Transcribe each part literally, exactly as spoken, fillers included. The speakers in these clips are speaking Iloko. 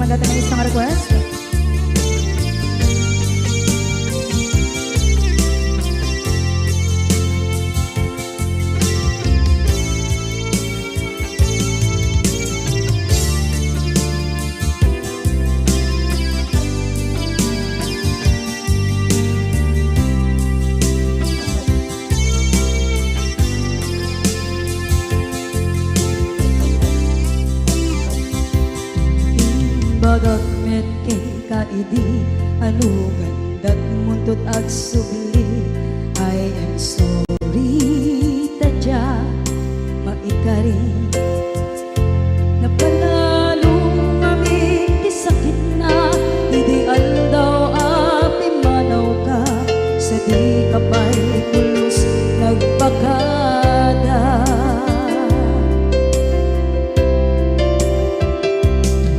Dati na isang request. Imbagak met kenka idi, anu gandat muntot agsubli. I am sorry, ta dia maikari. Napanalo ngamin ti sakitna idi aldaw a pimmanawka, sa dika pay pulos nagpakada.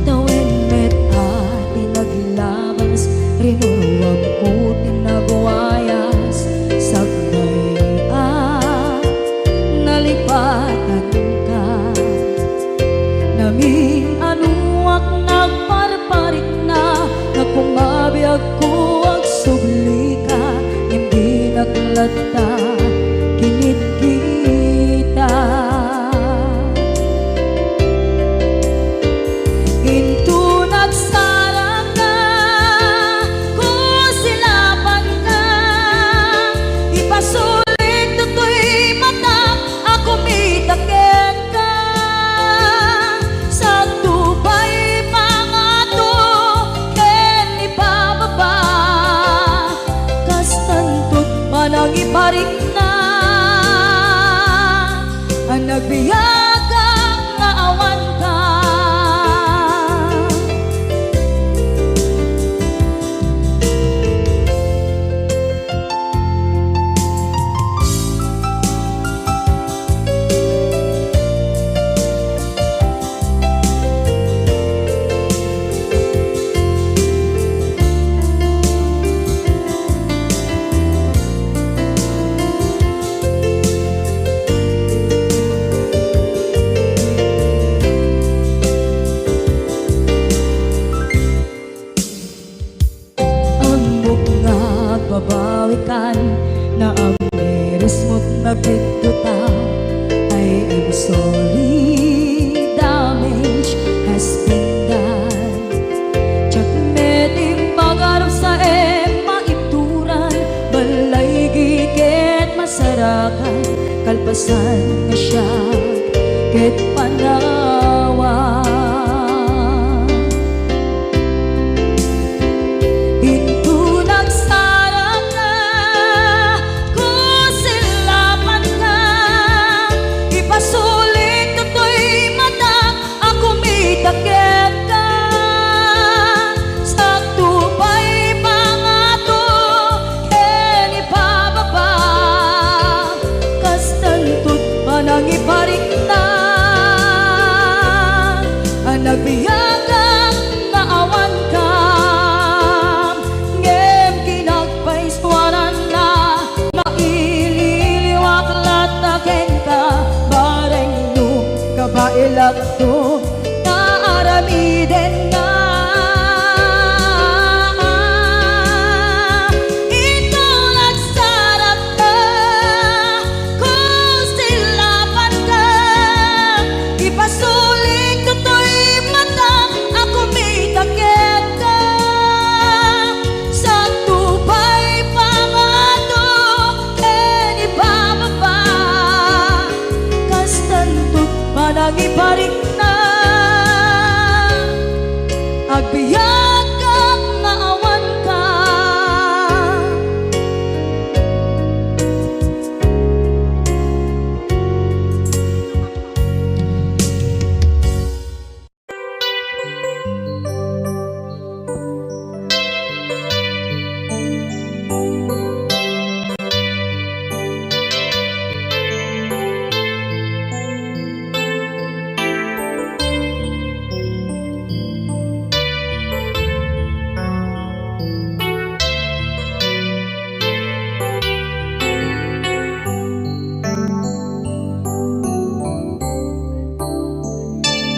Tawen met a ti naglabas, rinuruamko ti nagwayas, sakbay a nalipatanka. Namin-anuak nagparparikna, nga kumabiagko agsublika, ngem dinak latta kinitkita. Inton agsarakka, kusilapanka, ipasulik toy matak a kumita kenka. Sadto pay pangato ken ibababa, kastanto ti panangiparikna a nagbiagak nga awanka. Ammok nga agbabawikan, naamirismot nga piddota. I am sorry, damage has been done. Diak met immagarup sa em maituran, balay ket masarakan, kalpasan nga siak ket panawan. Inton agsarakka, kusilapanka, ipasulik toy matak a kumita kenka. Sadto pay pangato ken ibababa, kastanto ti panangiparikna a nagbiagak nga awanka. Ngem kinagpaisuananna, maililiwak latta kenka, bareng no kabaelakto nga aramidenna. Inton agsarakka, kusilapanka, ipasulik toy matak a kumita kenka. Sadto pay pangato ken ibababa, kastanto ti panangiparikna, agbiagak nga awanka.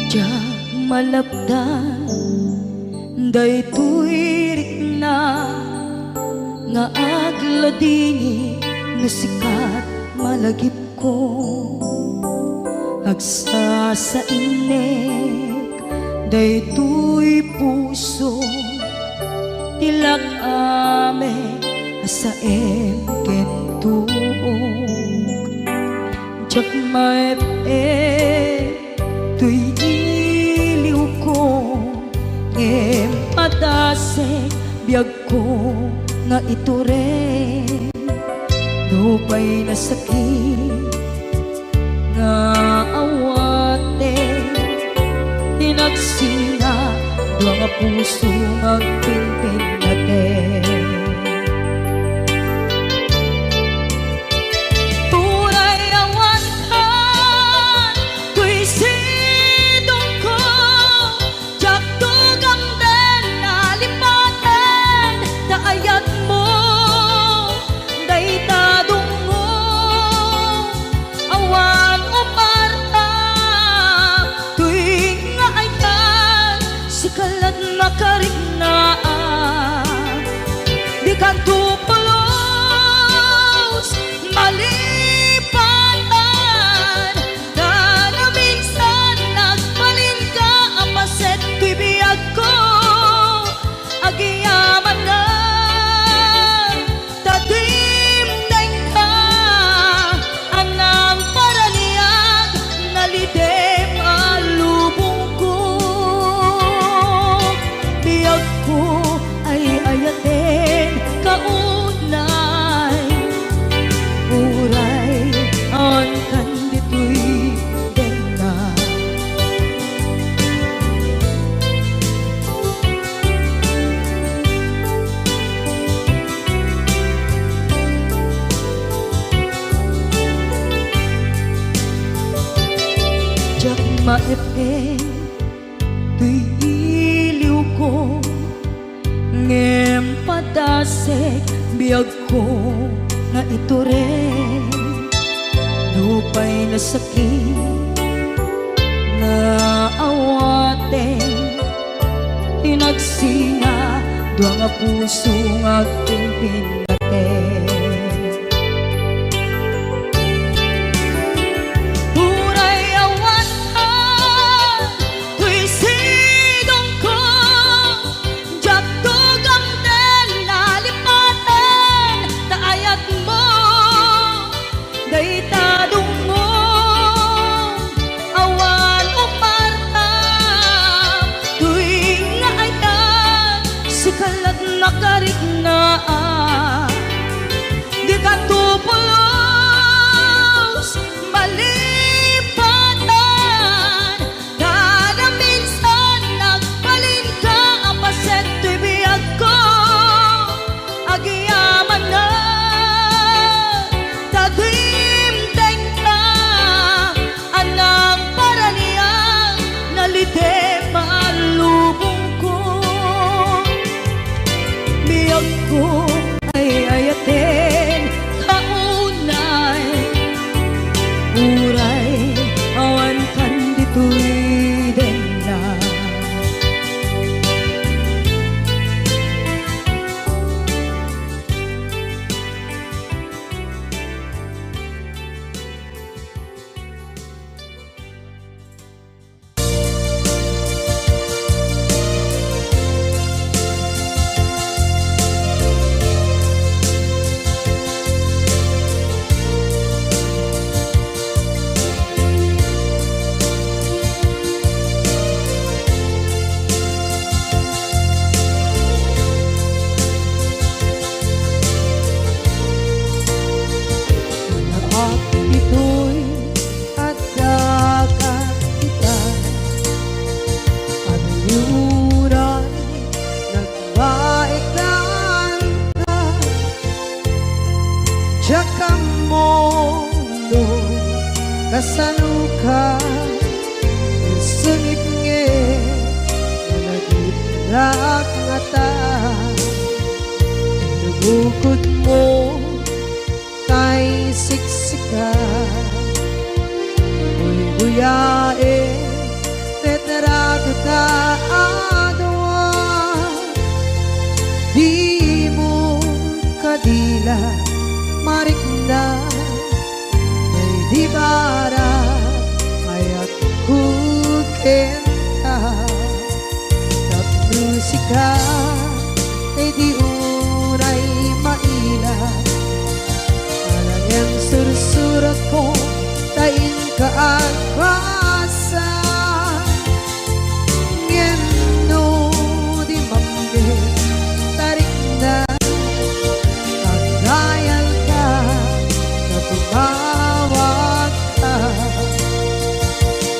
Diak malapdan Daytoy rikna nga agladingit no sika ti malagipko. Agsasainek daytoy puso ti lak-am a saem ken tuok. Diak maep-ep toy iliwko, ngem padasek biagko nga itureng. Nupay nasakit nga awaten, ti nagsinadua nga puso nga agpinpinnaten. Uray awan kan toy sidongko, diak tugamden a lipaten ta ayatmo dayta dungngo. Awan umarta toy nga ayat, sika la't makariknaan. Dikanto pulos malipatan, ta naminsan nagbalinka a paset toy biagko. Agyamanak ta dimdengka, a nangparaniag, nalidem a lubongko. Biagko ay ayaten ka unay, uray awan kan ditoy denna. Diak maep-ep toy iliwko, ngem padasek biagko nga itureng. Nupay nasakit nga awaten, ti nagsinadua nga puso nga agpinpinnaten. Uray awan ka toy sidongko, diak tugamden a lipaten ta ayatmo dayta dungngo. Awan umarta toy nga ayat, sika la't makariknaan. Dikanto pulos malipatan, ta naminsan nagbalinka a paset toy biagko. Agyamanak ta dimdengka, a nangparaniag, nalidem a lubongko. Biagko ay ayaten ka unay, uray awan kan ditoy denna. Anak, ditoy adda ka ita, adu uray nagbaekan ka. Diak ammo no kasano ka, sungit nga nagitnak ngata. Nabukod mo tay siksika, buybuyaen, retrato ta a dua. kenka. Tapno sika, daydi unay maila. Alaen sursuratko, ta inka agbasa. Ngem no di mamdi, tarikna, agdayalka, ta tumawagka.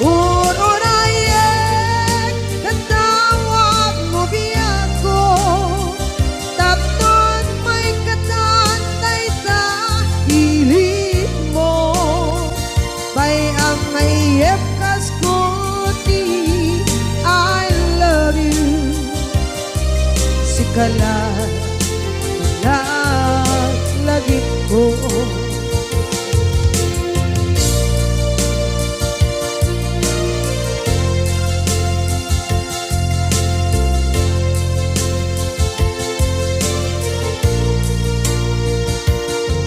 Ur-urayek, ket tawagmo biagko, tapno maikkan dayta ilinmo. Bay-am, maiyep kas kuti, I love you. Sika la, la, lagipko.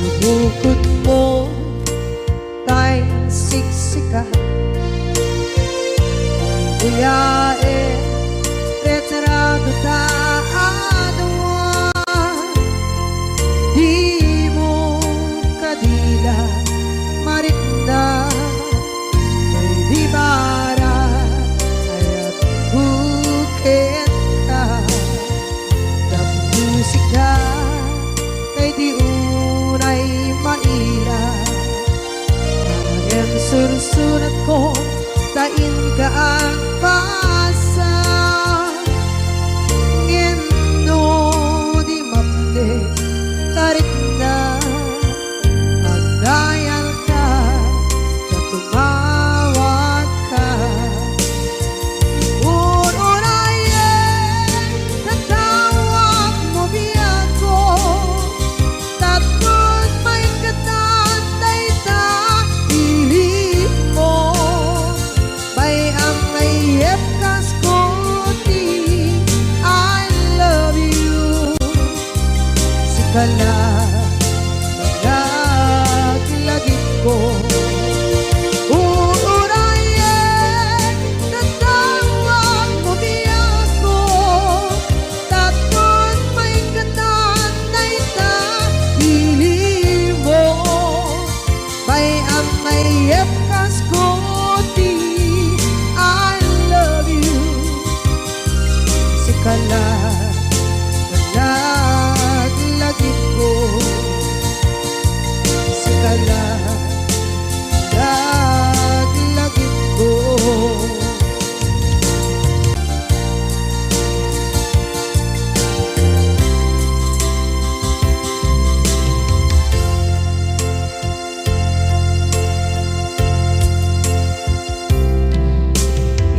Nabukotmo tay siksika. Uyaen, retrato ta a dua. Dimo kadi la marikna, daydi barayatko kenka. Tapno sika, daydi unay maila. Ngem sursuratko, ta inka agbasa. Ngem no di mamdi, tarikna, agdayalka, ta tumawagka. Ur-urayek, ta tawagmo biagko, tapno maikkan dayta ilinmo. Bay-am, maiyep kas kuti, I love you. Sika la, laglagipko. Ur-urayek, ta tawagmo biagko, tapno maikkan dayta ilinmo. Bay-am, maiyep kas kuti, I love you. Sika la, laglagipko. Sika la, laglagipko.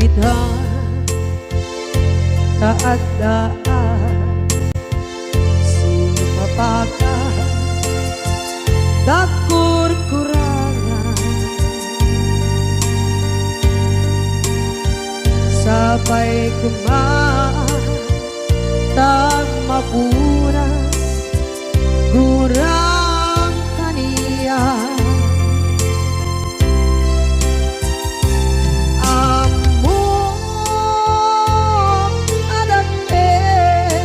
Ita, ta adda sumapaka, ta kurkurangan. Sapay koma, ta mapunas, gurang kaniak. Ammok a dakkel,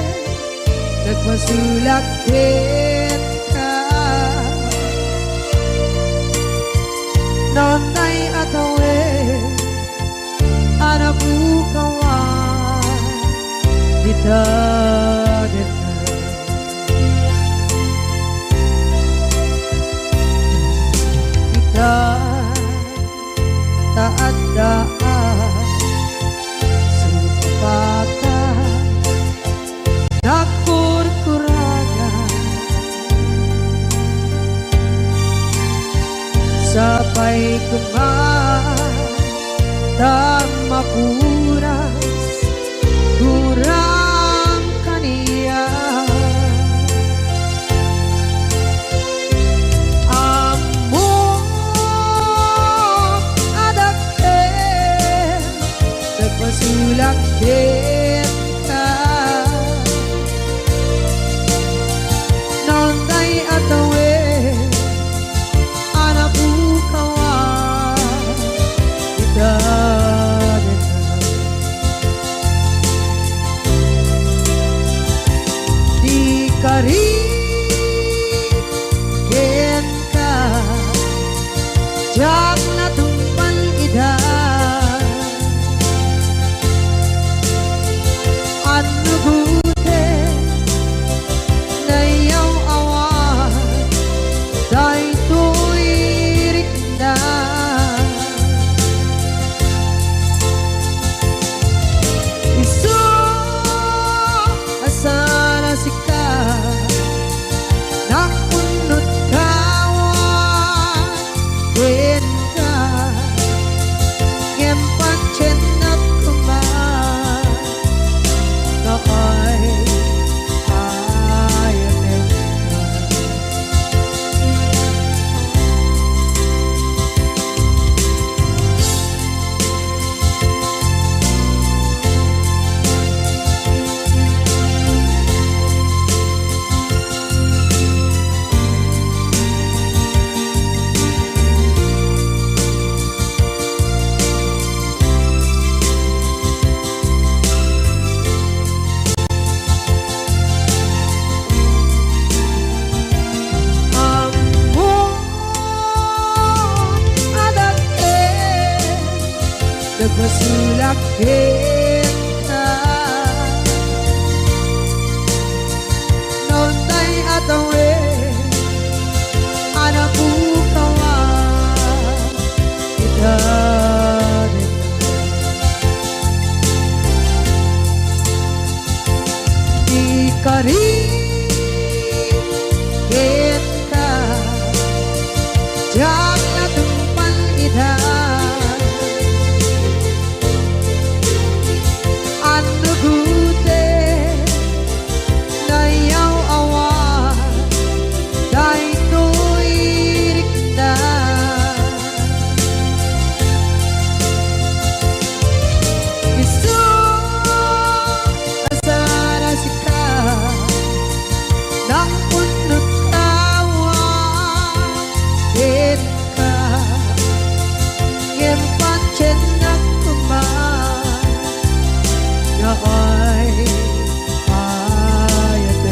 nagpasulak kenka. Nonday atawen a napukawan ita dayta. Ita, ta adda a sumapaka, ta kurkurangan. Sapay koma, ta mapunas, gurang kaniak. Ammok a dakkel, nagpasulak kenka. Nonday atawen a napukawan ita dayta. Diak natungpal ida. Annugoten nayaw-awan daytoy rikna. Isu a saan a sika, nakunot kawan kenka, ngem patiennak koma, no ay ayatenka. Ammom a dakkel, nagpasulak kenka. Naunay a tawen a napukawan ita. Di karit kenka, diak natungpal ida. Annugoten nayaw-awan daytoy rikna. Isu a saan a sika, nakunot kawan kenka, ngem patiennak koma, no ay ayatenka.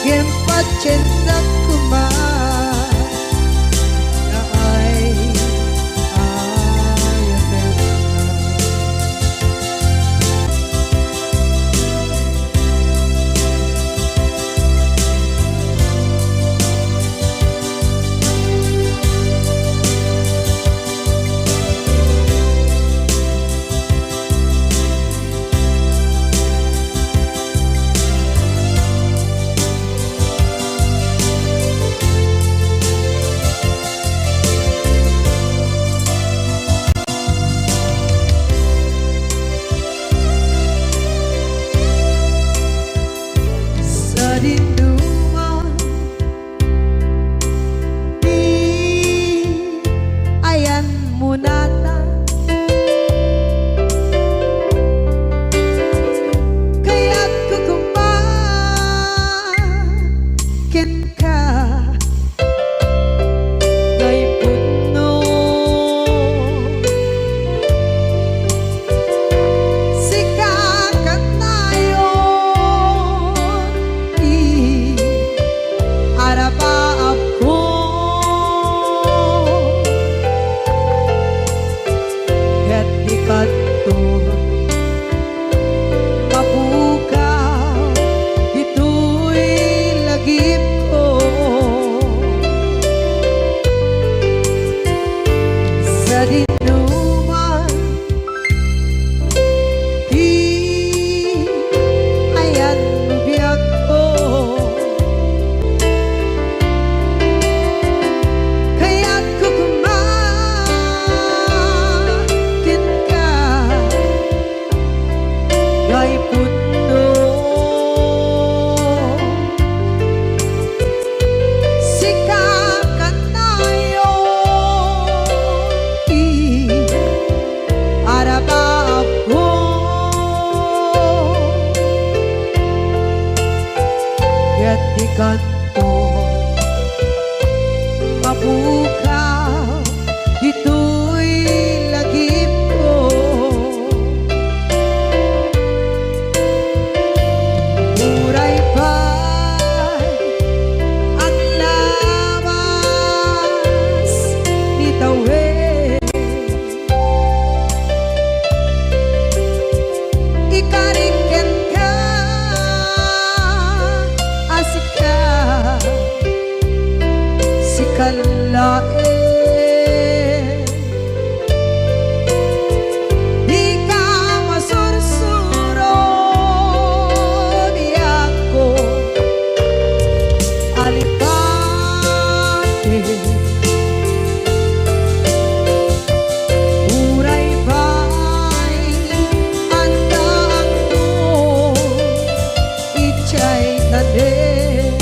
Ngem patiennak koma, no ay ayatenka. Sadinoman ti ayanmo natan, kayatko koma kenka. Nga ipudno, sika kanayon ti arabaabko. Ket dikanto mapukaw ditoy lagipko. Sadinoman ti ayanmo biagko, kayatko koma kenka. Nga ipudno, sika kanayon ti arabaabko. Ket dikanto mapukaw ditoy lagipko. Uray pay laeng. Dika masursuro, biagko, alipate. Uray pay addaakto idiay tanem.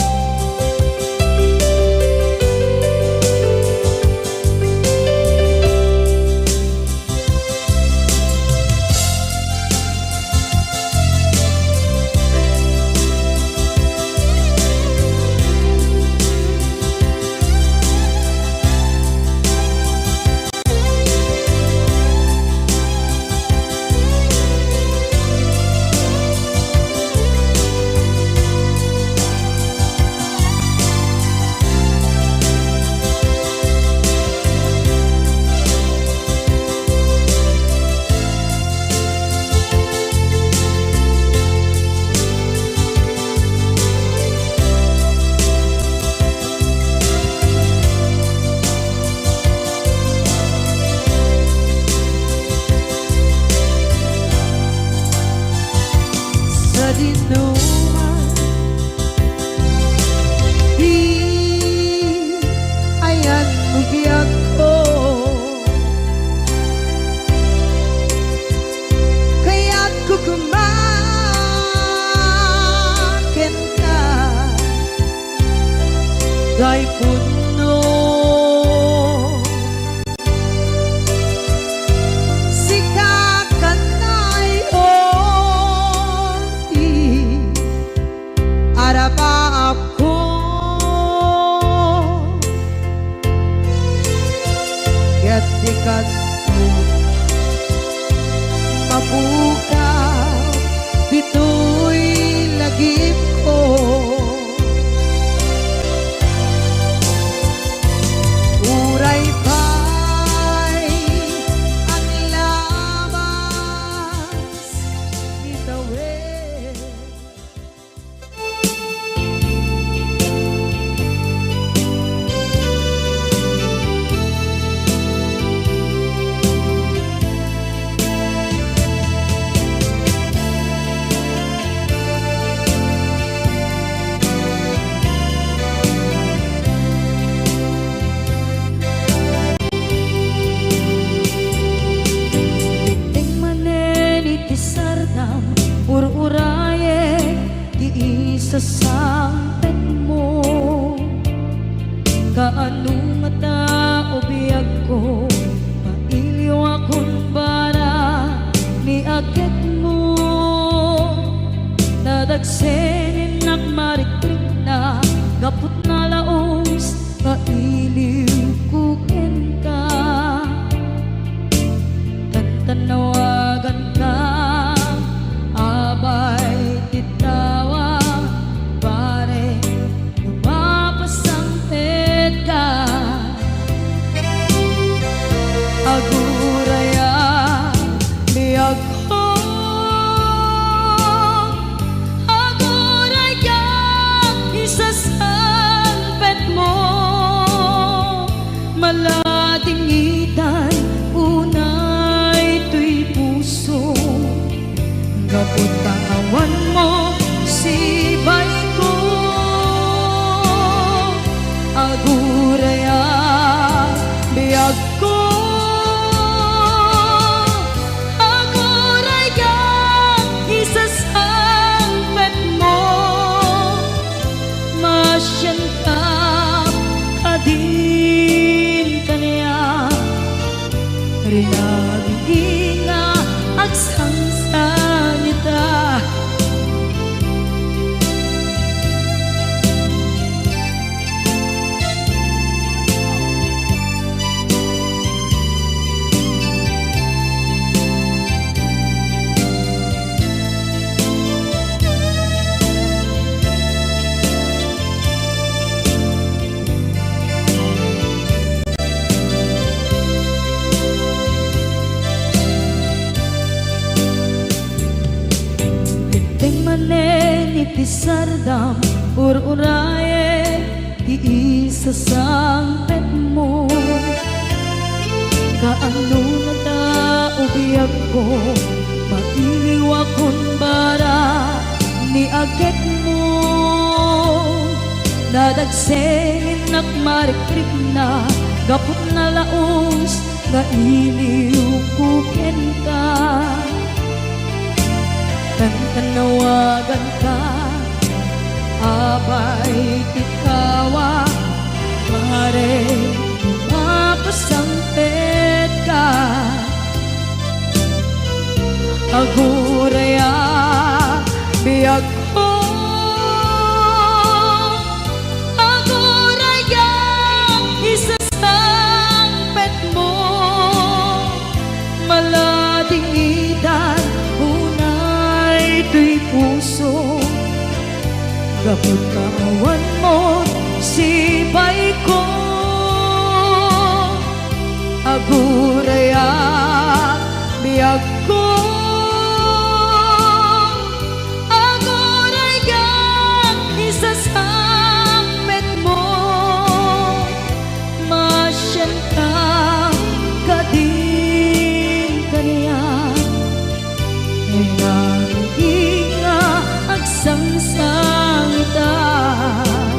Sadinoman, di ayan mo biagko. Kayatko koma kenka, daypunno. Sika kanay, o, ti arapaapko. Ket dika mapukaw ditoy lagipko. Uray pay aglabas itawen. Dimteng manen iti sardam, ur-urayek ti isasangpetmo. Kaano ngata, o biagko, mailiwakon bara ni agekmo. Nadagsen innak marikrikna gapu ta nalaus nga iliwko kenka. Tantannawaganka, abay ti tawa, barek no mapasangpetka. Aguraya, biagko, agurayka, isasangpetmo. Maladingitan unay toy puso, gapu ta awanmo sibayko. Aguraya, biagko, agurayka, isasangpetmo. Maasianka kadin kaniak, rinabidi nga agsangsanita. Dimteng manen iti sardam, ur-urayek ti isasang Kaano ngata, o biagko, maiwakon bara ni agekmo? Nadagsennak marikrikna gapu ta nalaus nga iliwko kenka. Kankanawaganka, abay, ti kawak, pare, mapasangpetka. Agurayak, biagko, agurayak, isasangpetmo. Maladingitan unay toy puso, gapu ta awanmo sipaiko. Agurayak, biagko, agurayak, isasangpetmo. Masianka kadin kaniak, rinabii nga agsangsangitak.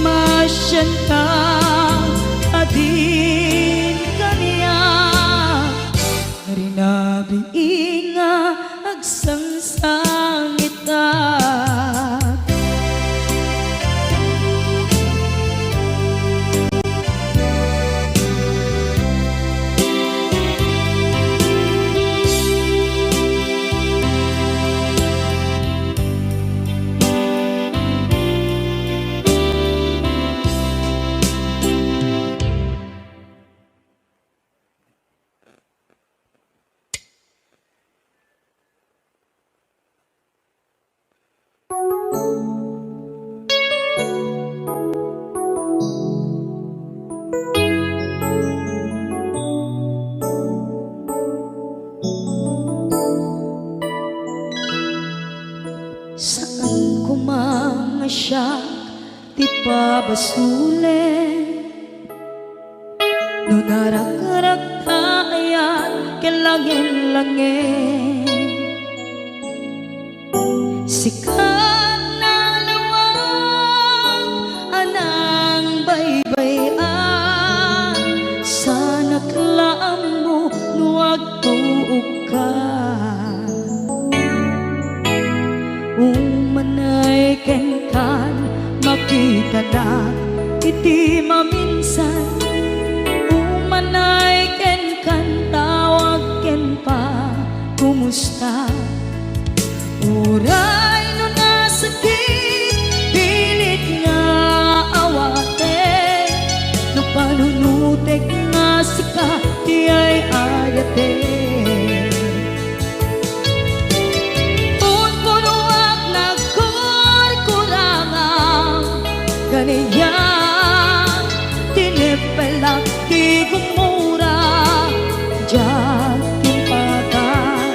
Masianka kadin kaniak, rinabii nga agsangsangitak. Saan koma nga siak ti pabasolen. No narakrak ta ayat ken langin-langin, sika nalawag a nangbaybay-an, saanak la ammo no agtuokka. Umanay kenkan, makitanak iti maminsan. Umanay kenkan, tawag ken pa, kumusta? Uray no nasakit, pilit nga awatek, no panunutek nga sika ti ay-ayatek. Punpunoak nagkurkurangan, ganiak, tineppelak ti gumura, diak timpatak.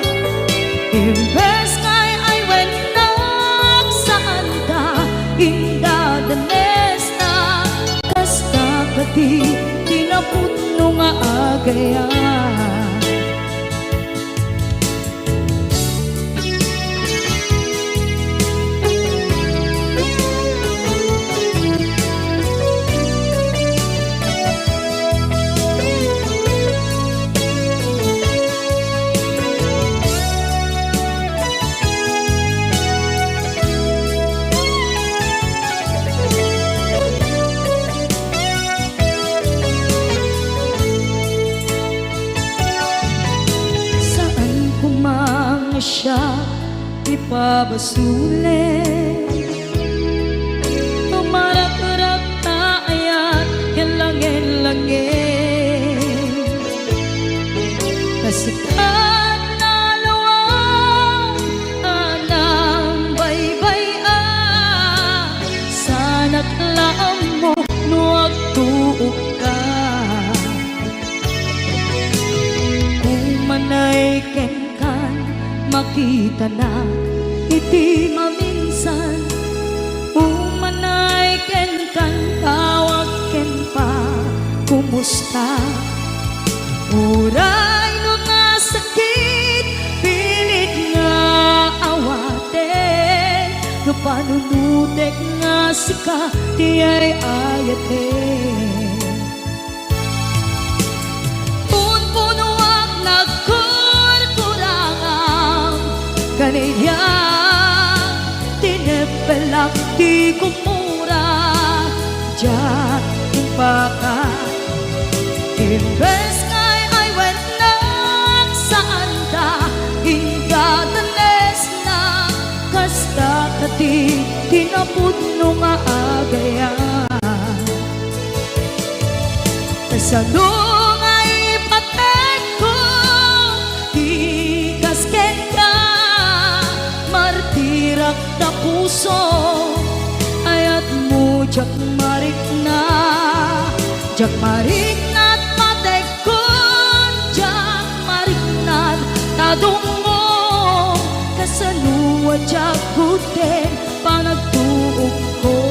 Imbes nga ay-aywennak, saanka indadanesna, kasta kadi ti napudno nga agayat. Saan koma nga siak ti pabasolen. Tumarakrak ta ayat ken langin-langin. Kasikat nalawag a nangbaybay-an, saanak la ammo no agtuokka. Umanay kenkan, makitanak iti maminsan. Umanay kenkan, tawag ken pa, kumusta? Panunutek nga sika ti ay-ayaten. Punpunoak nagkurkurangam, kaniak tineppelak ti gumura, diak impaka. Imbes nga ay-ayatennak, saanda, indadanesna, kasta kadi ti napudno nga agayat. Kasano nga ipatekko ti kas kenka, martirak ta puso, ayatmo diak marikna, diak marikna ta patekkon, diak marikna ta dumngom, kasano a diak gudden panagtuokko.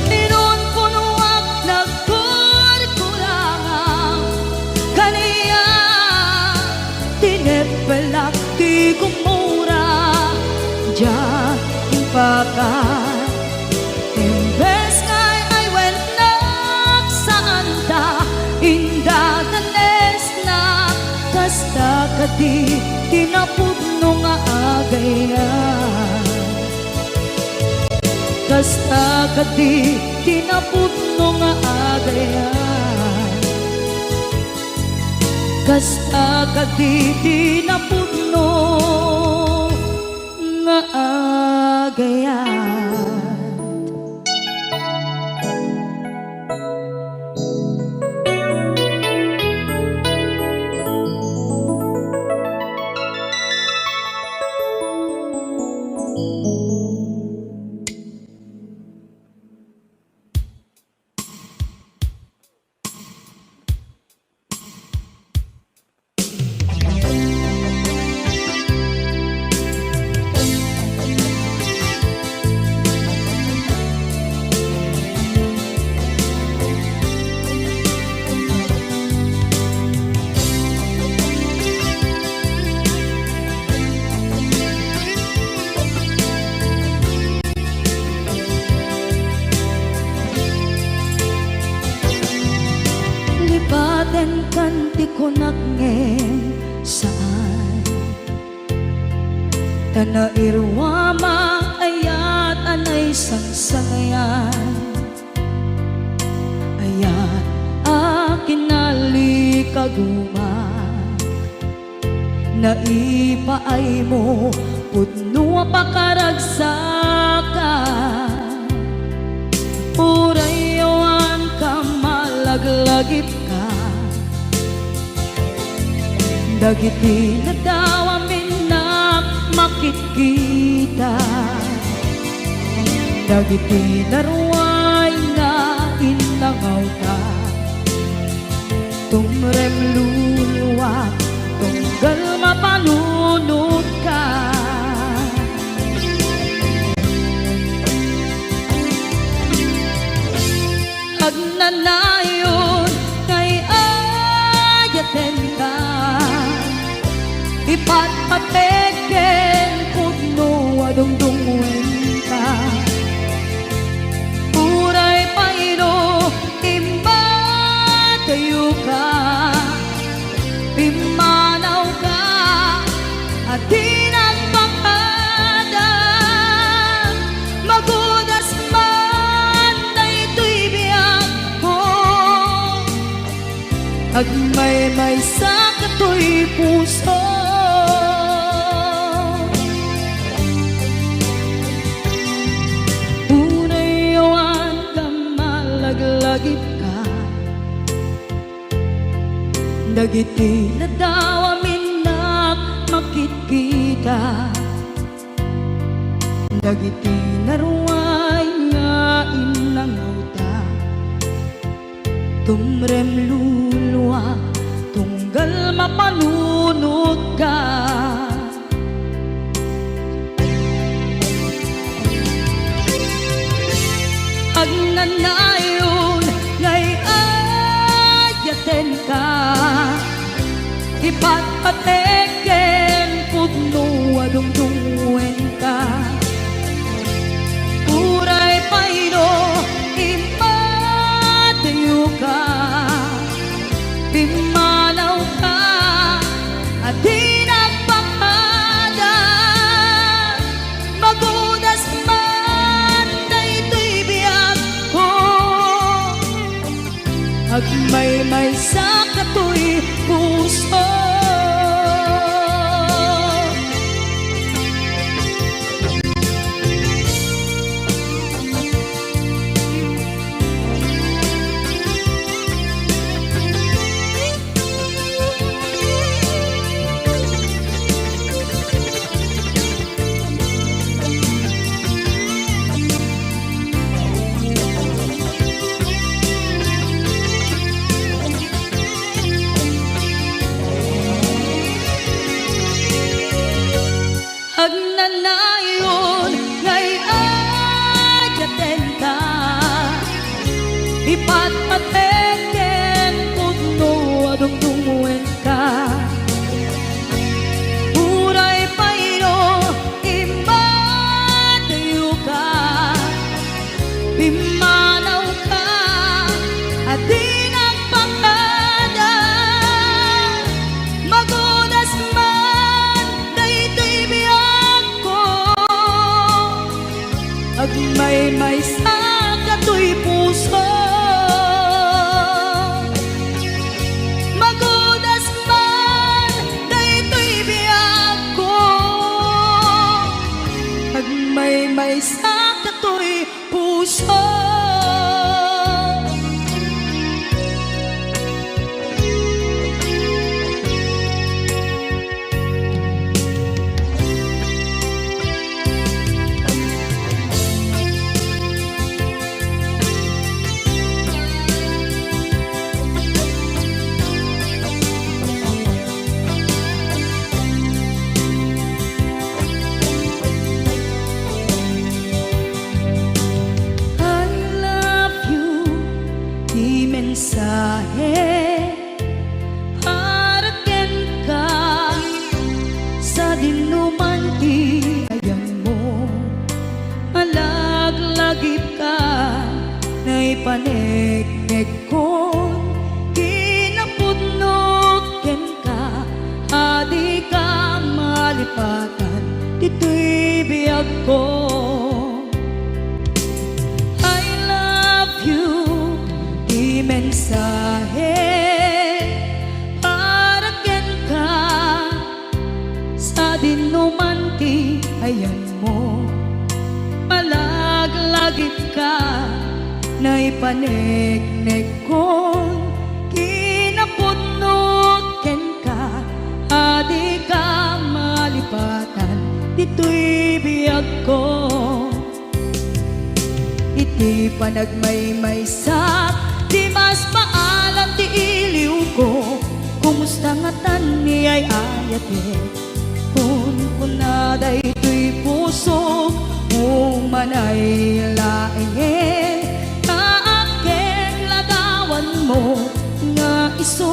Inunpunoak nagkurkurangam, kaniak tineppelak ti gumura, diak impaka. Imbes nga ay-ayatennak, saanda, indadanesna, kasta kadi ti napudno nga agayat. Kasta kadi ti napudno nga agayat. Kasta kadi ti napudno nga agayat. Lipatenkan ti kunak ngem saan. Ta nairuam a ayat a naisangsangayan. Ayat a kinalikaguma. Naipaaymo pudno a pakaragsakan. Uray awan ka malaglagipka. Dagiti nadawam innak makitkita. Dagiti naruay nga innangawta. Tumrem luluak, tunggal mapanunotka. Agnanayon nga ay-ayatenka, ipatpatek ken pudno a dungdungngoenka. Uray pay no immadayoka, pimmanawka a di nagpakada. Magudas man daytoy biagko, agmaymaysa katoy puso. Uray awan ka malaglagipka. Dagiti nadawam innak makitkita. Dagiti naruay nga innangawta. Tumrem luluak, tunggal mapanunotka. Agnanayon nga ay-ayatenka, ipatpatek ken pudno a dungdungenka. Uray pay no immadayoka, pimmanawka a di nagpakada. Magudas man daytoy biagko, agmaymaysa katoy puso. Agnanayon nga ay-ayatenka, ipatpatek ken pudno a dungdungenka. Uray pay no immadayoka, pimmanawka a di nagpakada. Magudas man daytoy biagko, agmaymaysa katoy puso. Magudas man daytoy biagko, agmaymaysa katoy puso. I love you, ti mensahe para kenka, sadinoman ti ayanmo. Malaglagipka, naipaneknekkon kinapudnok kenka, a dika malipatan ditoy biagko. I love you, ti mensahe para kenka, sadinoman ti ayanmo. Malaglagipka, naipaneknekkon kinapudnok kenka, a dika malipatan ditoy biagko. Iti panagmaymaysak, dimas maalan ti iliwko. Kumusta ngatan ni ay-ayatek? Kunkuna daytoy pusok, umanay laengen, ta agkekladawanmo nga isu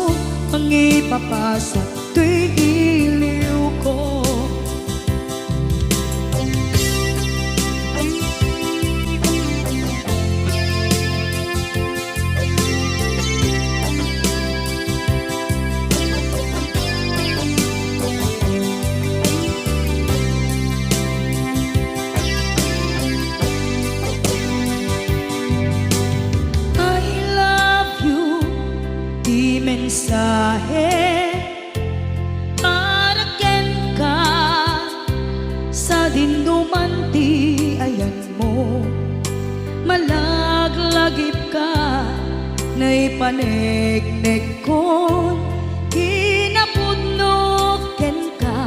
mangipapasak toy iliwko. I love you, ti mensahe para kenka, sadinoman ti ayanmo. Malaglagipka, naipaneknekkon kinapudnok kenka,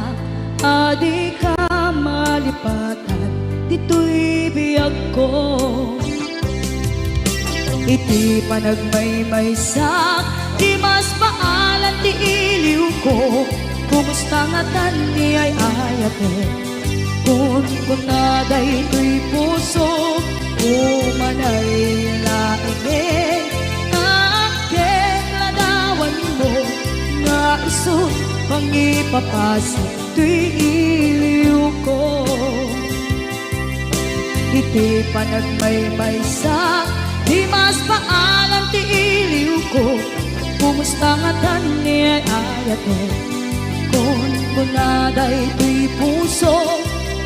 a dika malipatan ditoy biagko. Iti panagmaymaysak, dimas maalan ti iliwko. Kumusta ngatan ni ay-ayatek? Kunkuna daytoy pusok, umanay laengen, ta agkekladawanmo nga isu mangipapasak toy iliwko. Iti panagmaymaysa, di mas paalan ti iliwko. Kumusta ngatan ni ay-ayatek? Kunkuna daytoy puso,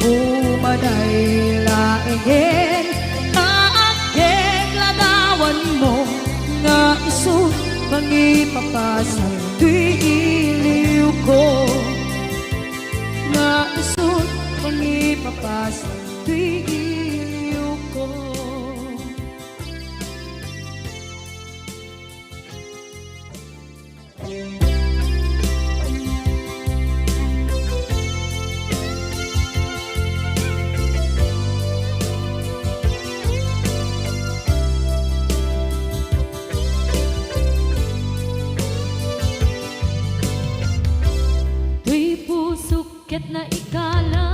umanay laengen, nga agkekladawanmo, nga isu mangipapas toy iliwko, nga isu mangipapas toy iliwko. Toy pusok ket naikalang.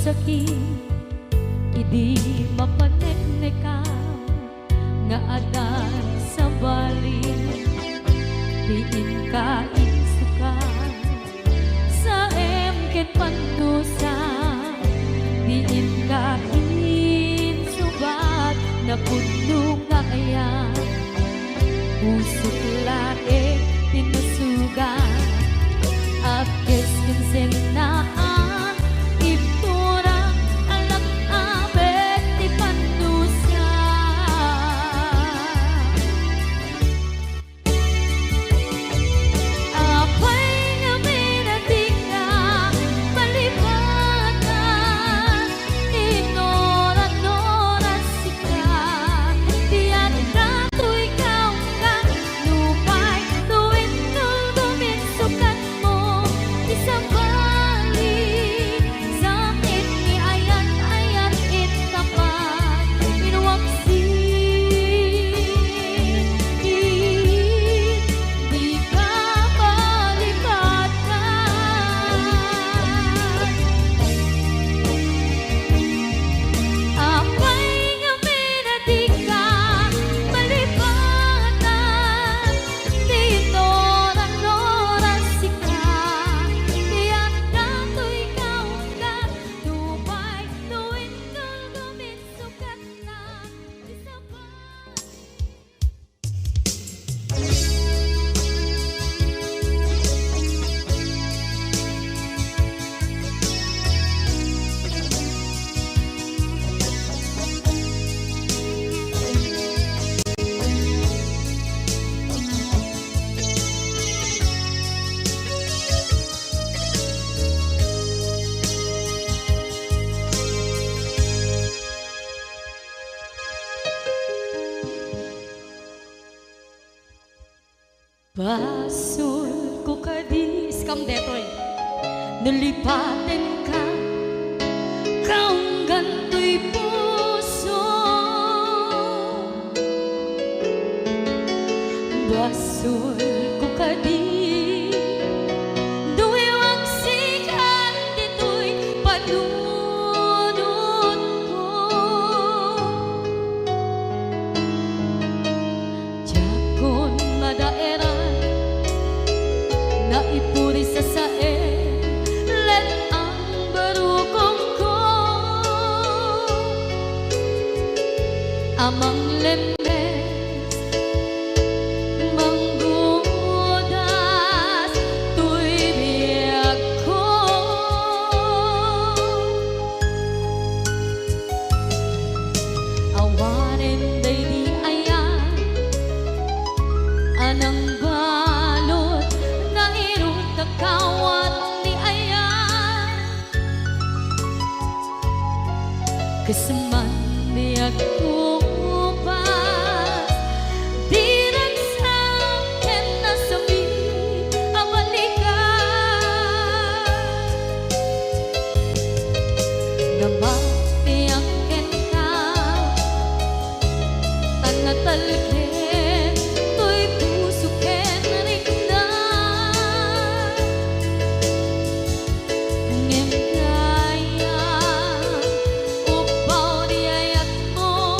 Sakit, idi mapaneknekam nga adda sabali, ti inka insukat, saem ken pannusa, ti inka insubat, napudno nga ayan. Pusok laeng ti nasugat, agkes ken sennaan, ibturak, alak-abek ti pannusa. Apay ngamin a dika malipatan? Inuran-uran sika, ti adda toy kaunggan, nupay no intoy duminsukat mo, ti sabali, sakit ni ayat-ayat, intapat, inwaksi, dika malipatan. Apay ngamin a dika malipatan, ti inuran-uran sika, ti adda toy kaunggan, nupay no intoy duminsukatna, ti sabali. Basolko kadi, iskam detoy, no lipatenka, kaunggan toy puso. Basolko kadi, no iwaksikan ditoy panunotko. Diakon madaeran, naipuri sasaen, let-ang barukongko a manglemmes, manggudas toy biagko. Awanen daydi ayan a nangbalud nga irut a kawat ni ayan. Kas man biagko pas, di ragsak ken nasakit a balikan. Namapiak kenka, ta natalged toy puso ken rikna. Ngem dayta, upbaw di ayatmo,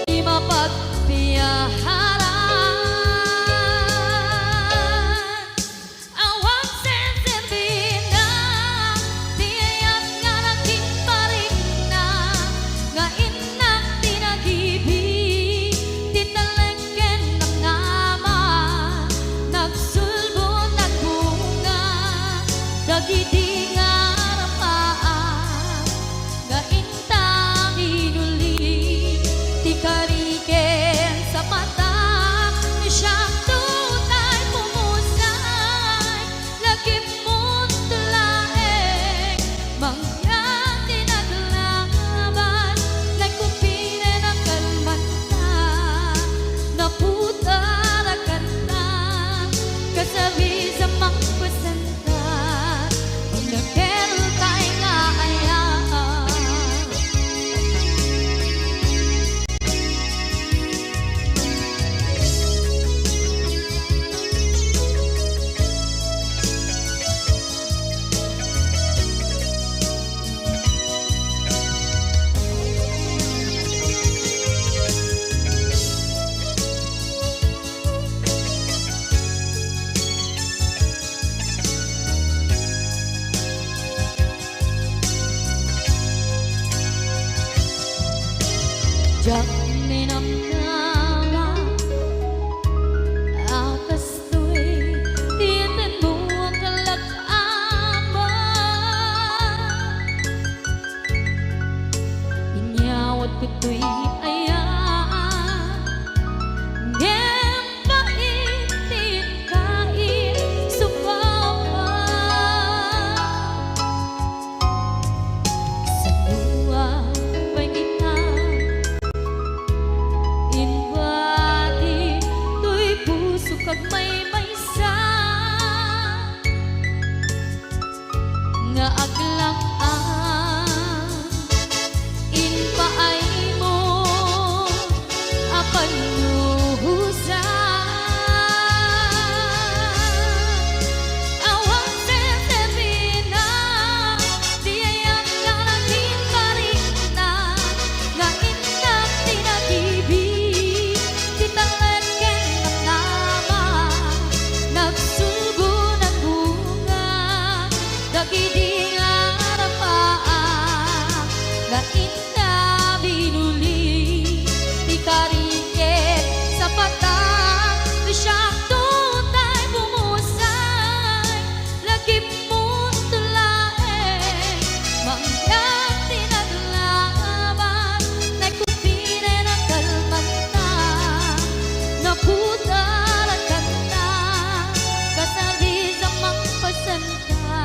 di mapagpiaharan. Awan senserbina ti ayat nga nagimparikna, nga innak ti nagibi, ti talek ken namnama, nagsulbo, nagbunga, dagidi nga arpaam. Nga intang inuli ti kari ken sapata, siak tay pumusay, lagipmo laeng mangyan ti naglaban, nagkupinen a kalmanta, naputar a kanta, kasarisan mangpasenta. Diak ninamnama a kastoy ti intenmo a kalak-ama. Inyawatko toy ayat, ngem bait ti inkaisubawa. Saduak pay kita, imbati toy pusok agmaymaysa nga aglang-ang impaaymo a pannuhosan. Awan serbina ti ayat nga naging barikna, nga innak ti nagibi, ti talek ken namnama, nagsulgo, nagbunga, dagidi nga arapaak, nga inna binuli, ti kari ket sapata, ti siakto tay bumusay, lagipmo laeng, mangyan ti naglaban, nagkupinen a kalmanta, napudar a kanta, kasardis a mangpasanka,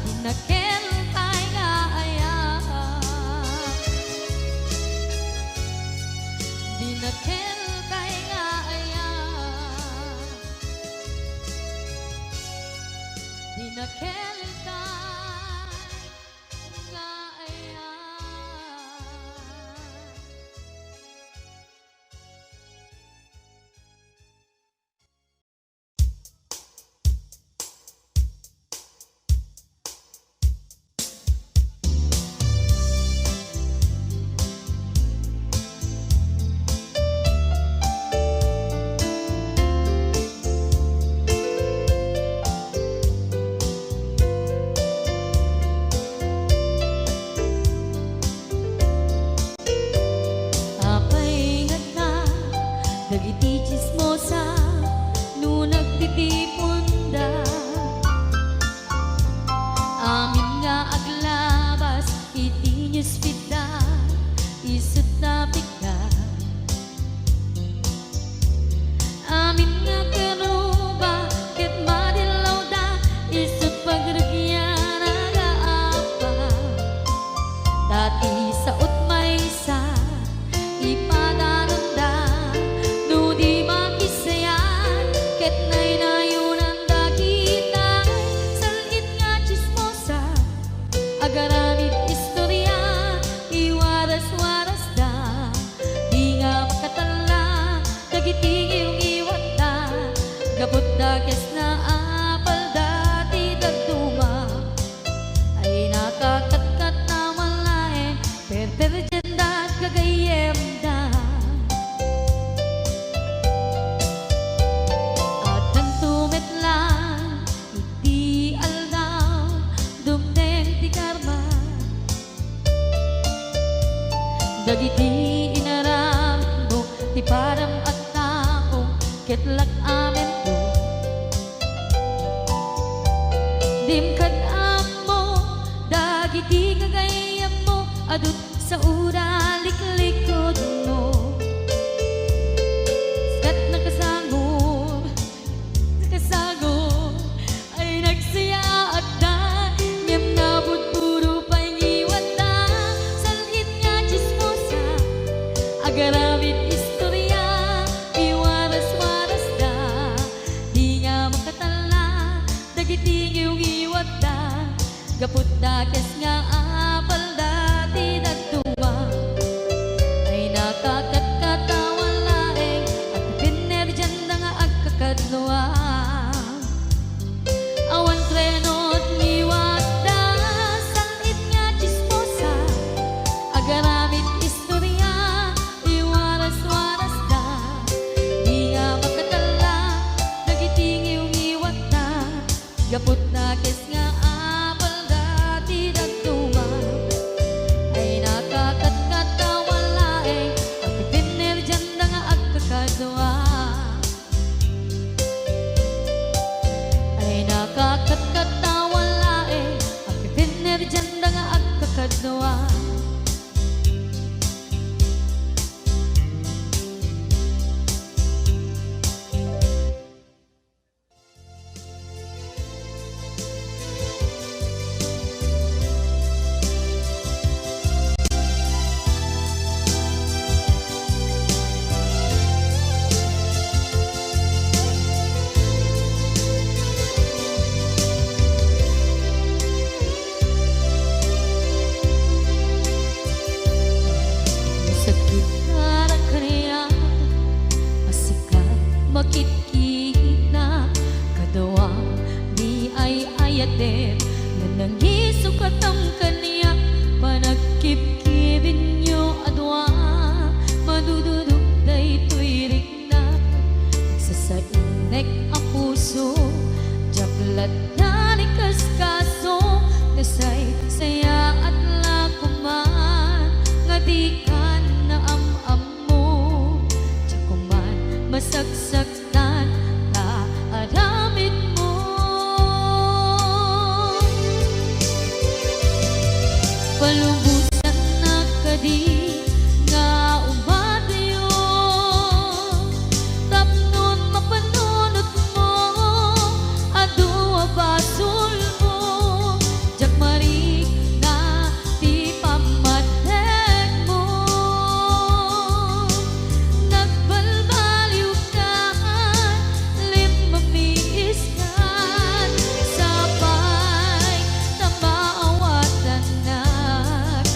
dinakel tay nga ayat, dinakel tay nga ayat, dinakel tay nga ayat. Apay ngata dagiti tsismosa no nagtitiponda? Amin nga aglabas iti newsfeed da, isut napikda. Amin nga keruba ket madillawda, isut pagrugian a gaapa. Ta ti saot maysa, ipadanonda no di makisayat, ket naynayonanda kitay sal-it nga tsismosa. Agaramid istoria, iwaras-warasda, di nga makatalla dagiti ngiwngiwatda, gapu ta kes naapalda ti dadduma. Ay nakakatkat na malaen, perperdianda gagayyemda. Addanto met lang iti aldaw, dumteng ti karma. Dagiti inaramidmo ti padam a tao, ket lak-amento. Dim kad-ammo dagiti gagayyemmo, adu saoda liklikudmo. Ket nakasango, nakasango, ay nagsayaatda, ngem nabudbudo pay ngiwatda. Sal-it nga tsismosa, agaramid istoria, iwaras-warasda, di nga makatalla dagiti ngiwngiwatda. Gapu ta kes nga apalda ti dadduma, ay nakakatkat a walaeng, agpinnerdianda nga agkakadluan. Awan treno ti ngiwatda, sal-it nga tsismosa, agaramid istoria, iwaras-warasda, di nga makatalla dagiti ngiwngiwatda. Gapu ta kes nga apalda ti dadduma. kadua. Sakit a kaniak a sika makitkita, kadua, di ay-ayatem nga nangisukatam kaniak. Panagkibkibinyo a dua, madududok daytoy rikna. Sasainnek a puso, diak lattan ikaskaso, nasaysayaat la koman nga dikan naam-ammo. Diak koman masaksaktan ta aramidmo. Palubosannak kadi nga umadayo tapno mapanunotmo, adu a basolmo, diak marikna ti pammategmo. Nagbalbaliwkan, limmamiiskan, sapay ta maawatannak.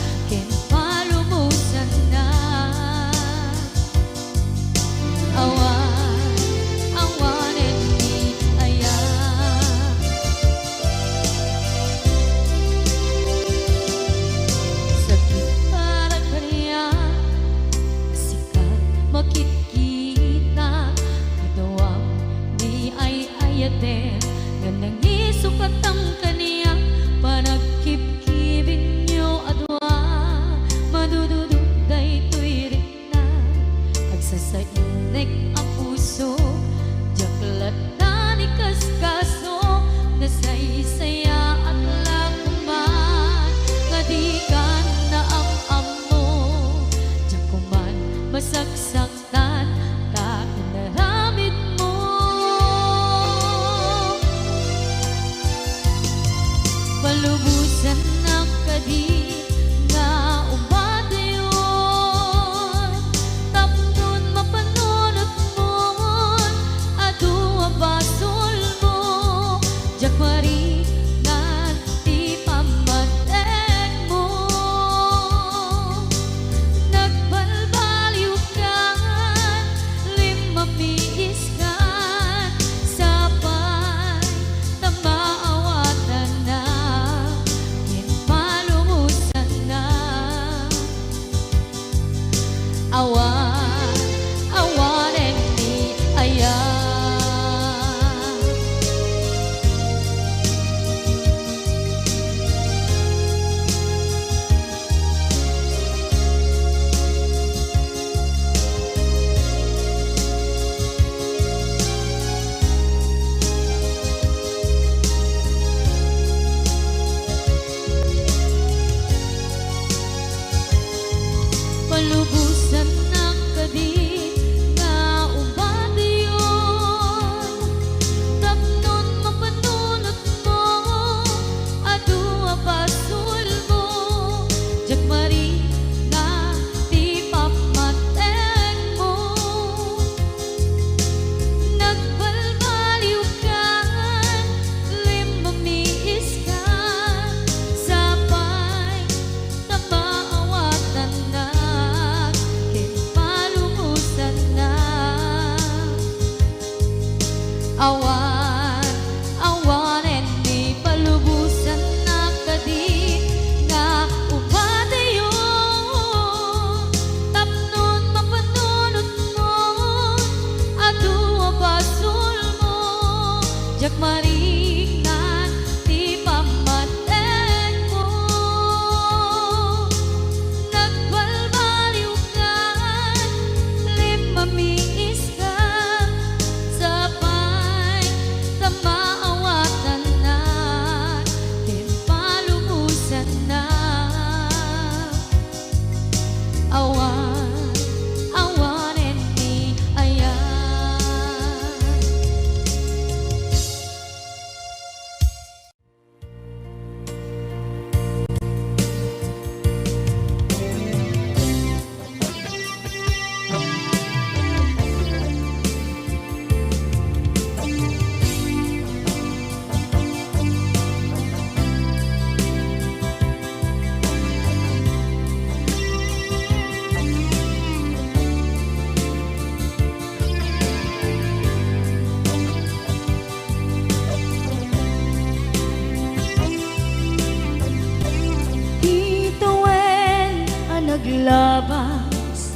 Labas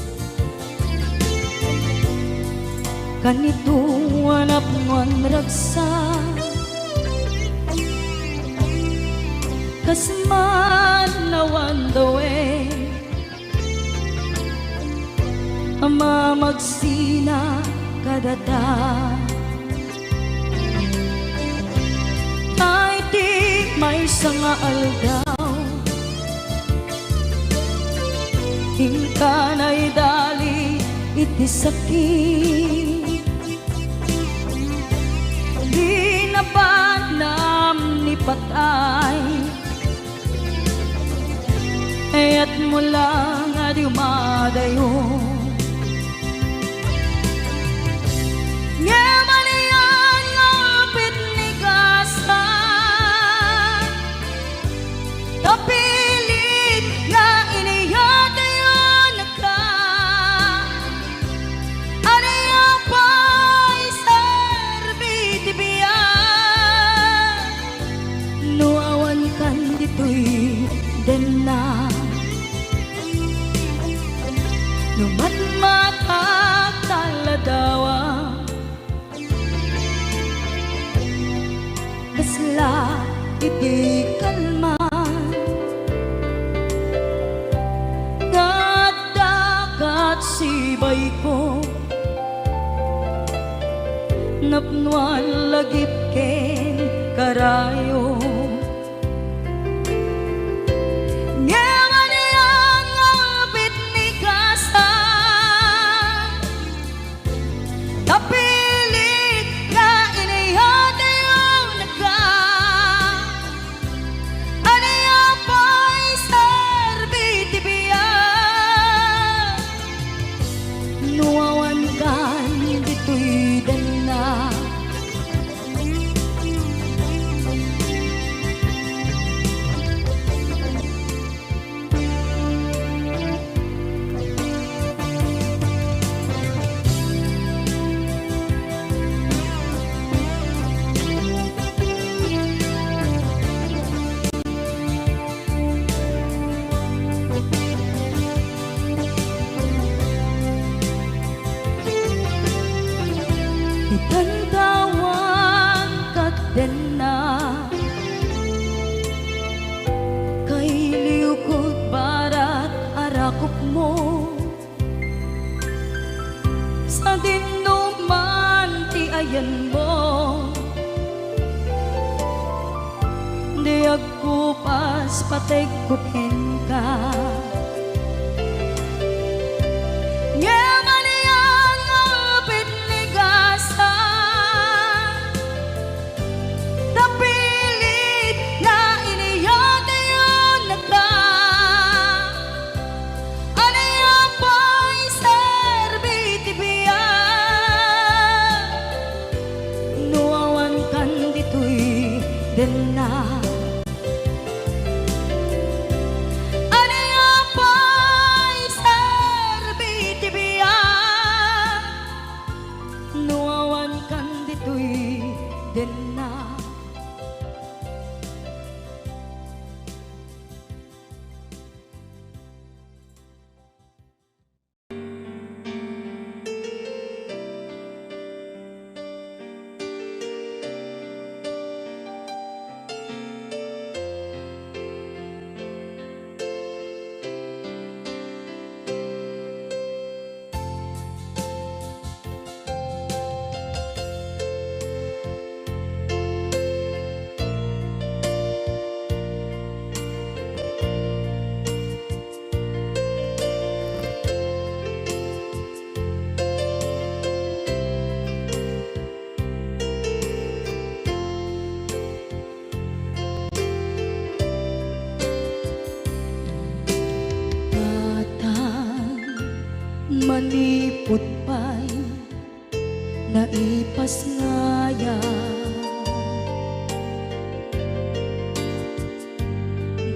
kanito a napnoan ragsak, kas man awan dawen a mamagsina kadata. Iti maysa nga aldaw, inka naidali iti sakit. Di nabanam ni patay, kayatmo lang a dumadayo. Ngem ania nga upit ni Gasa, ta pilit nga iniyatayonka. Ania pay serbi ti biag no awankan ditoy denna? No matmatak ta ladawa, kasla iti kalman nga adda kat sibayko, napnoan lagip ken karayo. Ngem ania nga upit ni Gasa, ta pilit nga iniyatayonka. Ania pay serbi ti biag no awankan ditoy denna? Itan tawan ket denna, kailiw ket barat a rakupmo. Sadinoman ti ayanmo, di agkupas pategko kenka. Ngem ania nga upit ni Gasa, ta pilit nga iniyatayonka. Ania pay serbi ti biag no awankan ditoy denna? Ania pay serbi ti biag no awankan ditoy denna? Tatang, manipud pay naipasngayam.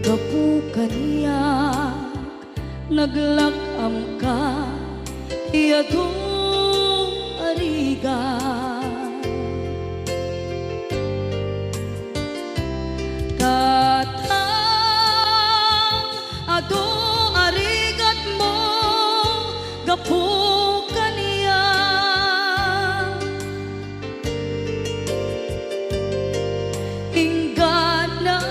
Gapu kaniak, naglak-amka ti adu a rigat. Tatang, adu a rigat Gapu kaniak, inggana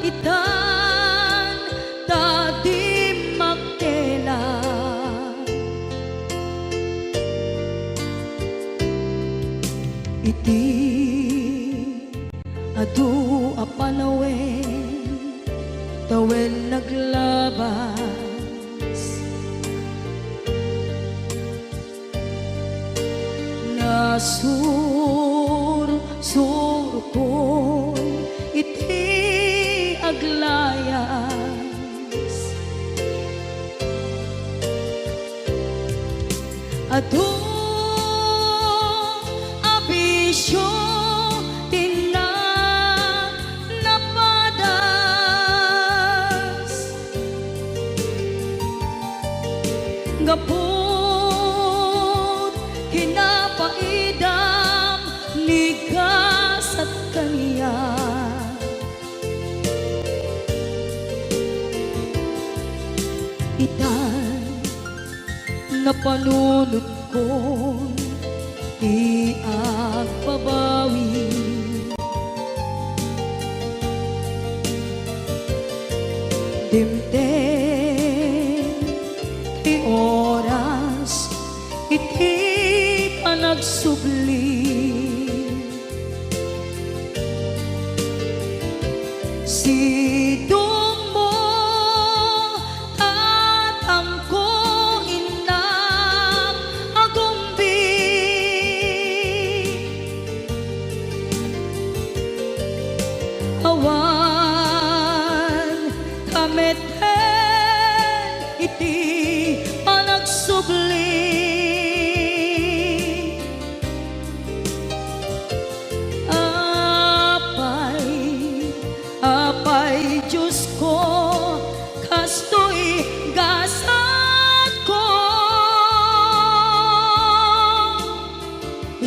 itan ta dimmakkel. Iti adu a panawen, tawen naglabas. Nasursurkon iti aglayas. Adu a bisio ti na-, napadas. Gapu ti napaidam ni gasat kaniak. Itan napanunotkon ti agbabawi. Dimteng ti oras iti panagsubli. Sidongmo, tatangko, innak, agumbi. Awan kameten iti panagsubli. Apay, apay, Diosko, kastoy gasatko.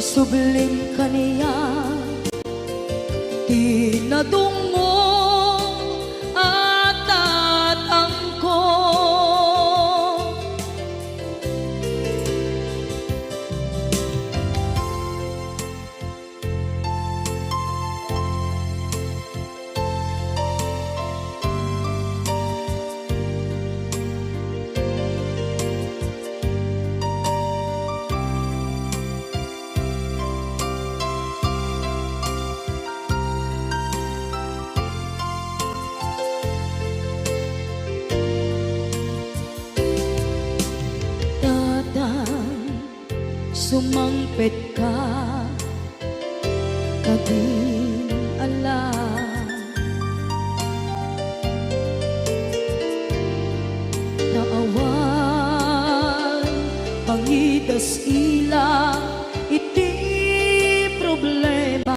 Isublim kaniak ti nadungngom a tatangko. Tatang, sumangpetka kadin ala. Ta awan pangidas-ila iti problema.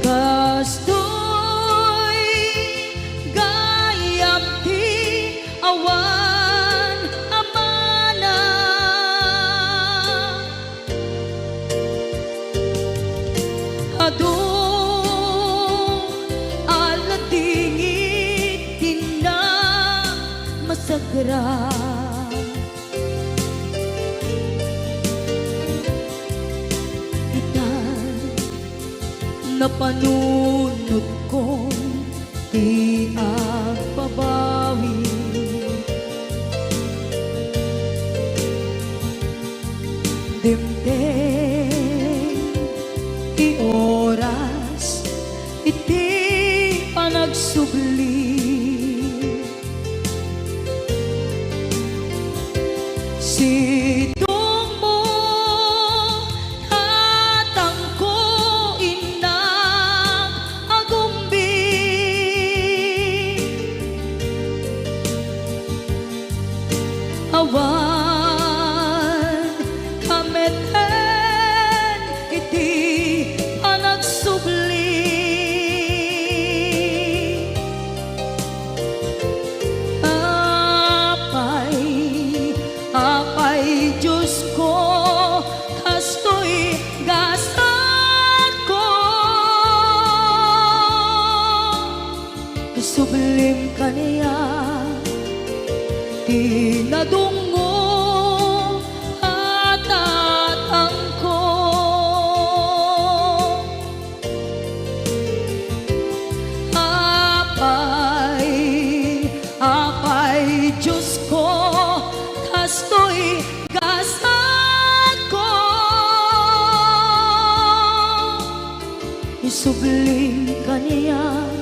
Kastoy gayam ti awan a mana. Adu a ladingit ti namasagra. Ita, napanunotkon ti agbabawi. Dimteng ti oras iti panagsubli. Sidongmo, tatangko, innak, agumbi. Awan kameten iti panagsubli. Dim kaniak ti nadungngo a tatangko. Apay, apay, Diosko, kastoy gasatko. Isublim kaniak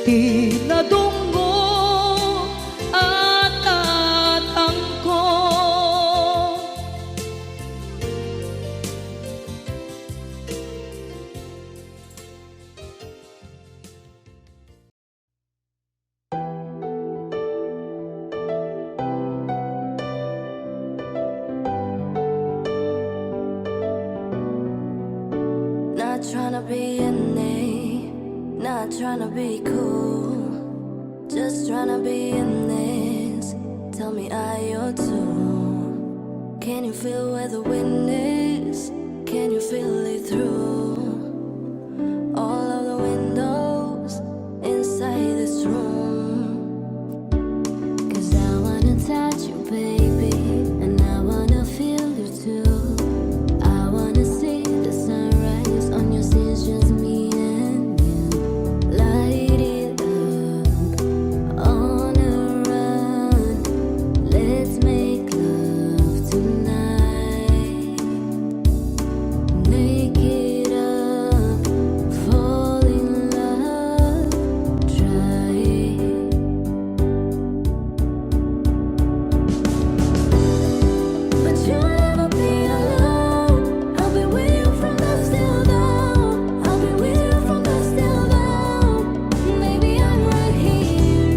ti nadungngo a tatangko. Not tryna be any, not tryna be cool, just tryna be in this. Tell me, are you too? Can you feel where the wind is? Can you feel it through all of the windows inside this room? 'Cause I wanna touch you, baby, and I wanna feel you too. I wanna see the sunrise on your skin, just me and you. Light it up on a run. Let's make love tonight. Make it up, fall in love, try it. But you'll never be alone. I'll be with you from dusk till dawn. I'll be with you from dusk till dawn. Baby, I'm right here.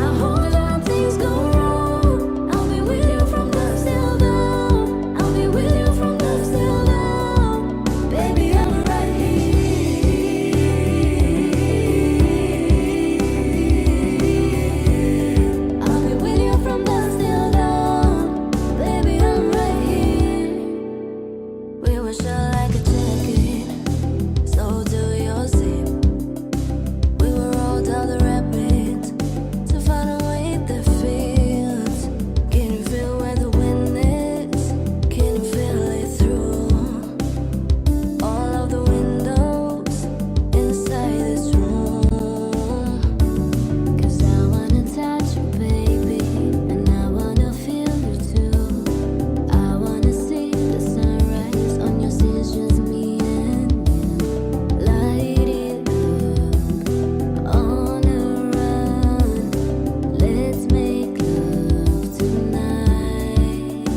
I'll hold on, things go wrong. I'll be with you from dusk till dawn. I'll be with you from dusk till dawn. Baby, I'm right here. I'll be with you from dusk till dawn. Baby, I'm right here. We were shut like a jacket, so do your zip. We will roll down the rapids to find a way that fits. Can you feel where the wind is? Can you feel it through all of the windows inside this room? 'Cause I wanna touch you, baby, and I wanna feel you too. I wanna see the sunrise on your skin, just me and you. Light it up on a run. Let's make love tonight.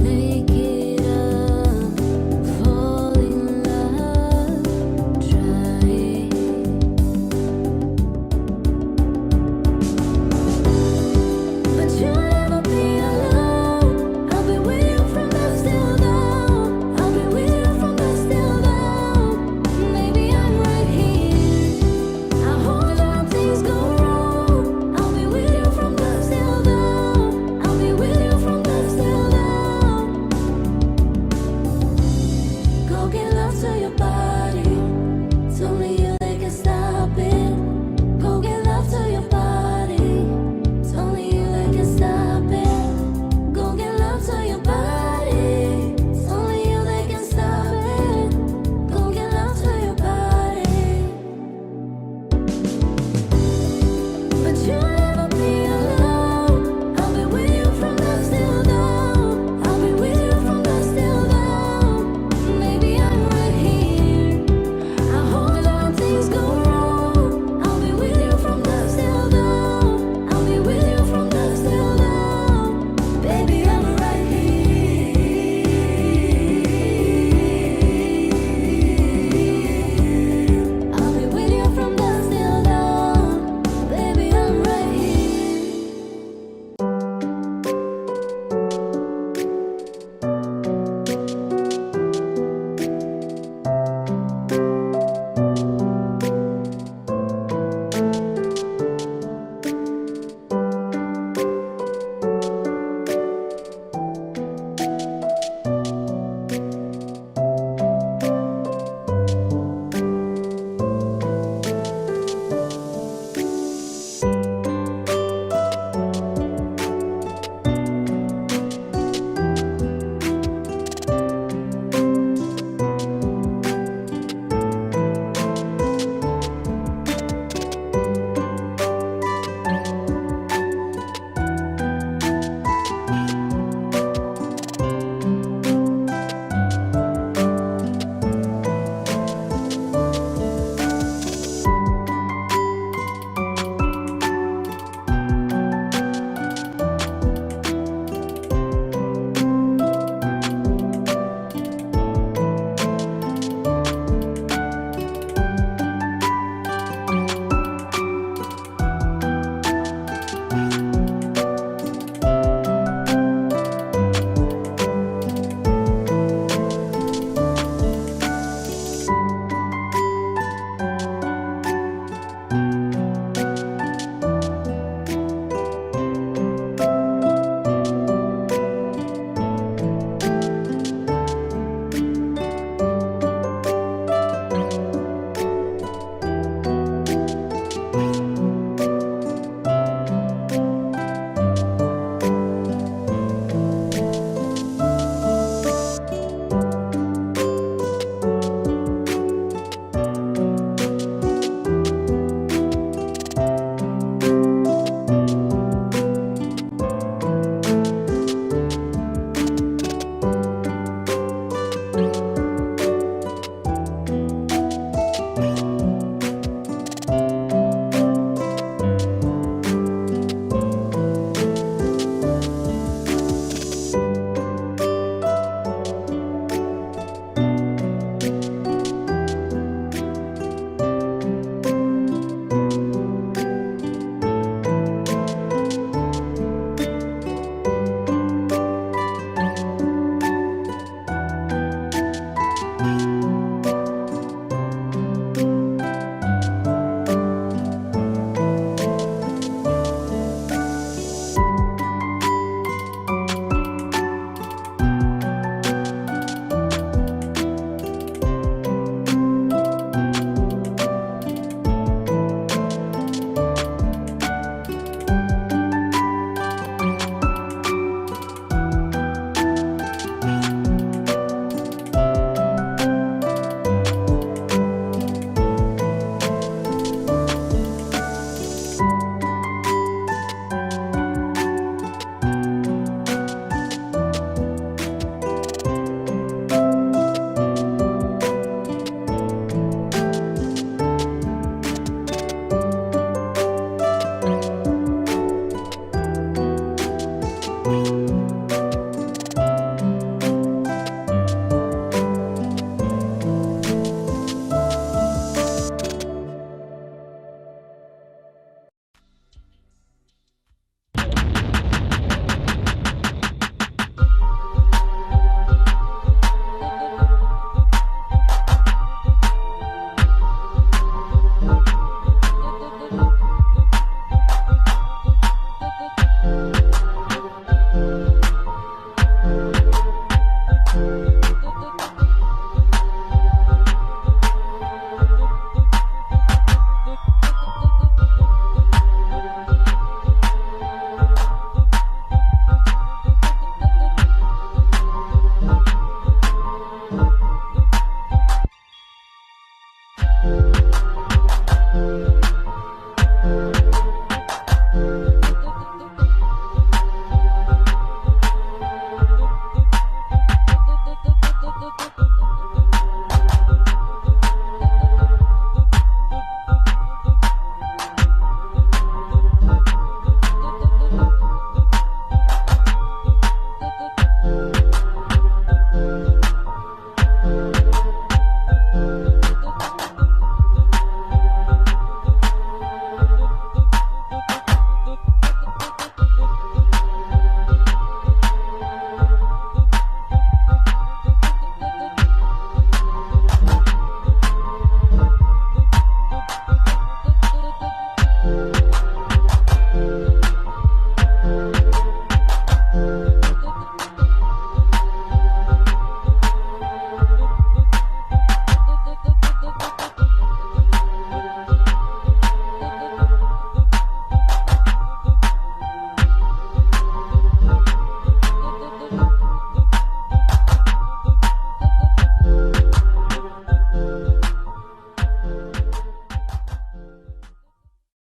Make it up, fall in love, try it. But you'll never be alone. I'll be with you from dusk till dawn. I'll be with you from dusk till dawn. Baby, I'm right here. I'll hold on, things go wrong. I'll be with you from dusk till dawn. I'll be with you from dusk till dawn. Go give love to your body.